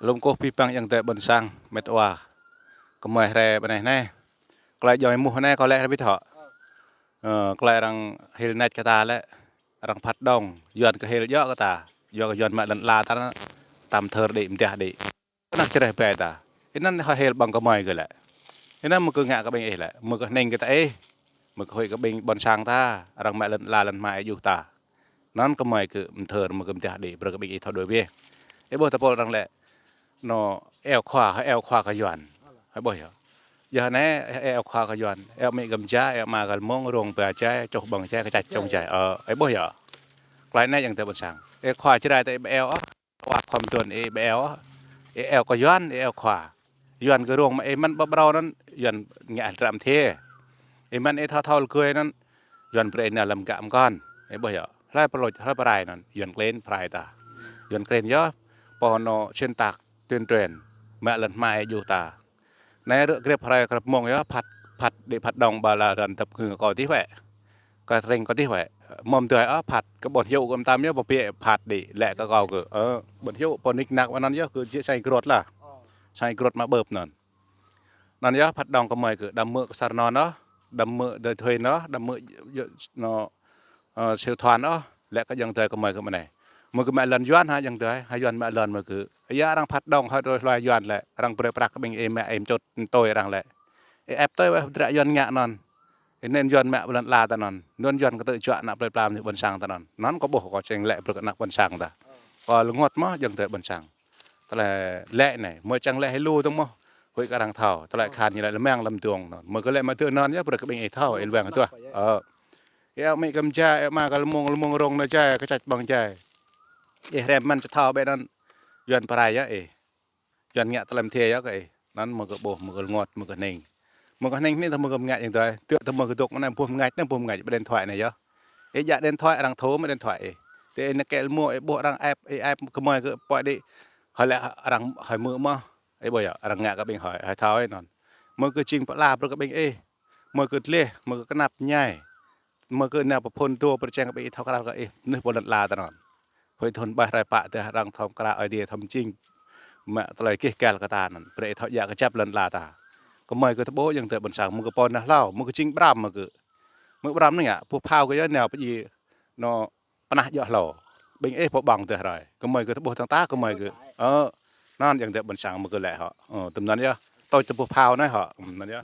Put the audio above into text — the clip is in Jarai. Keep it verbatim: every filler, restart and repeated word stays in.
Lŏm kơkuh abih bang ayŏng adơi ƀôn sang, met wa. Gơmơi hrơi anai anai. Tơlơi djơ̆ mơ̆ng anai kâo laĭ rơbit hŏ. Ơ, tơlơi arăng hil nač kơ ta lĕ, arăng phat đong, Yuan kơ hil djơ̆ kơ ta, yua kơ Yuan mă lŏn ala ta, tam thơr đĭ, mơdah đĭ. Anăk čơreh ƀai ta. Anŭn hil ƀơ̆ng gơmơi kơ lĕ. Anŭn mơ̆ kơ ngă kơ ƀing ih lĕ, mơ̆ kơ hning kơ ta ih. Mơ̆ kơ huĭ kơ ƀing ƀôn sang ta, arăng mă lŏn ala lŏn hmua ih djuh ta. Anŭn gơmơi kơ mơthơr mơ̆ kơ mơdah đĭ, brơi kơ ƀing ih thâo đuaĭ bĕ. Ih ƀuh tơpul arăng lĕ. Nô, eo khua, eo khua kơ Yuan. Ih ƀuh yơh. Yơh anai, eo khua kơ Yuan. Eo amĭ gơ̆ mơja, eo ama gơ̆ lơmông, rông ba jai, čoh ƀơ̆ng jai, kơčač čông jai. Ơ, ih ƀuh yơh. Tơlơi anai ayŏng adơi ƀôn sang. Eo khua Jrai ta ih ƀu eo ôh. Wa khom tuan ih ƀu eo ôh. Ih eo kơ Yuan, ih eo khua. Yuan kơ rông mă ih mơ̆n ƀu brâo anŭn, Yuan ngă hơdră mơthê. Ih mơ̆n ih thâo thâo lơgơi anŭn, Yuan brơi ih nao lăm gak mơkŏn. Ih ƀuh yơh, hlơi pơlôč, hlơi pơrai anŭn, Yuan klin pơrai ta. Yuan klin yơh, pô nô xuyên tạc tuyên truyền, mă lŏn hmua ih djuh ta. Anai rơ̆ grep hrơi grep mông yơh, phat, phat đĭ phat đong ba la răn tơp ngư kâo tih wĕ. Kơ tring kơ tih wĕ. Mơ̆m dơi ôh phat, kơ ƀôn hiu kơ mơtam yơh, pơpĕ phat đĭ, lĕ kơ kâo kơ. Ơ, ƀôn hiu, pô nik nak anŭn yơh, kơ jĕ sai grot lah. Sai grot mă ƀơ̆p anŭn. Anŭn yơh, phat đong gơmơi kơ, đăm mơ̆ kơ sar non ôh, đăm mơ̆ dơi thuê ôh, đăm mơ̆ yơ, nô, ơ, siu thoan ôh, lĕ kơ ayŏng adơi gơmơi kơ mơ̆ anai. Mơ̆ kơ mă lŏn Yuan hă ayŏng adơi, hă Yuan mă lŏn mơ̆ kơ. Yơh arăng phat đong, hă tui hluai Yuan lĕ, arăng brơi prăk kơ ƀing ih mă ih mčŭt tui arăng lĕ. Ih ĕp tui wĕ hơdră Yuan ngă anŭn. Ih anŭn Yuan mă lŏn ala ta anŭn. Anŭn Yuan kơ tơjuă anăk plơi pla mơnuih ƀôn sang ta anŭn. Anŭn kâo ƀuh kâo čang lĕ brơi kơ anăk ƀôn sang ta. Kâo lơngot mơ̆ ayŏng adơi ƀôn sang. Tơlơi lĕ anai, mơ̆ čang lĕ hil lu tơ̆ng mơ̆. Huĭ kơ arăng thâo. Tơlơi khan ñu lĕ lơmang lăm tuang anŭn. Mơ̆ kơ lĕ mă tơ anŭn yơh brơi kơ ƀing ih thâo, ih lăng tuah. Ơ. Ih eo amĭ gơ̆ mơja, eo ama gơ̆ lơmông, lơmông rông nao jai, kơčač ƀơ̆ng jai. Ih hrăm mơ̆n či thâo ƀĕ anŭn. Yuan pơrai yơh ih. Yuan ngă tơlơi mơthê yơh kơ ih. Anŭn mơ̆ kơ ƀuh, mơ̆ kơ lơngot, mơ̆ kơ hning. Mơ̆ kơ hning anai tơ mơ̆ kơ mơngač ayŏng adơi. Tơ tơ mơ̆ kơ dŏ mơ̆ anai ƀuh mơngač anai, ƀuh mơngač ƀơi điện thoại anai yơh. Ih djă điện thoại arăng thâo mă điện thoại ih. Tơ ih nao kơ lơmông ih ƀuh arăng ĕp, ih ĕp gơmơi kơ pơđĭ. Hơi lĕ arăng hơi mơ̆ mơ̆. Ih ƀuh yơh, arăng ngă kơ ƀing hơi, hơi thâo ih anŭn. Mơ̆ kơ jing pơala brơi kơ ƀing ih. Mơ̆ kơ dleh, mơ̆ kơ kơnăp ñai. Mơ̆ kơ nao pơphun dô pơčeng kơ ƀing ih thâo krăn kơ ih, mơnuih pô lŏn ala ta anŭn. Hơi thun ƀai rai pă tơ arăng thâo krăn Ơi Adai thâo mơjing. Mă tơlơi kih kal kơ ta anŭn. Brơi ih thâo djă kơjăp lŏn ala ta. Gơmơi kơ tơƀuh ayŏng adơi ƀôn sang, mơ̆ kơ pô nao hlâo, mơ̆ kơ jing Bram mơ̆ kơ. Mơ̆ Bram anai ngă, pô phao kơ yơh nao pơdjai nô pơnah djŏ hlâo. Ƀing ih pô ƀơ̆ng tơ rai. Gơmơi kơ tơƀuh tơ̆ng ta, gơmơi kơ. Ơ, anŭn ayŏng adơi ƀôn sang mơ̆ kơ lĕ hŏ. Ơ, tơm anŭn yơh. Tui tơ pô phao anai hŏ. Ơ, anŭn yơh.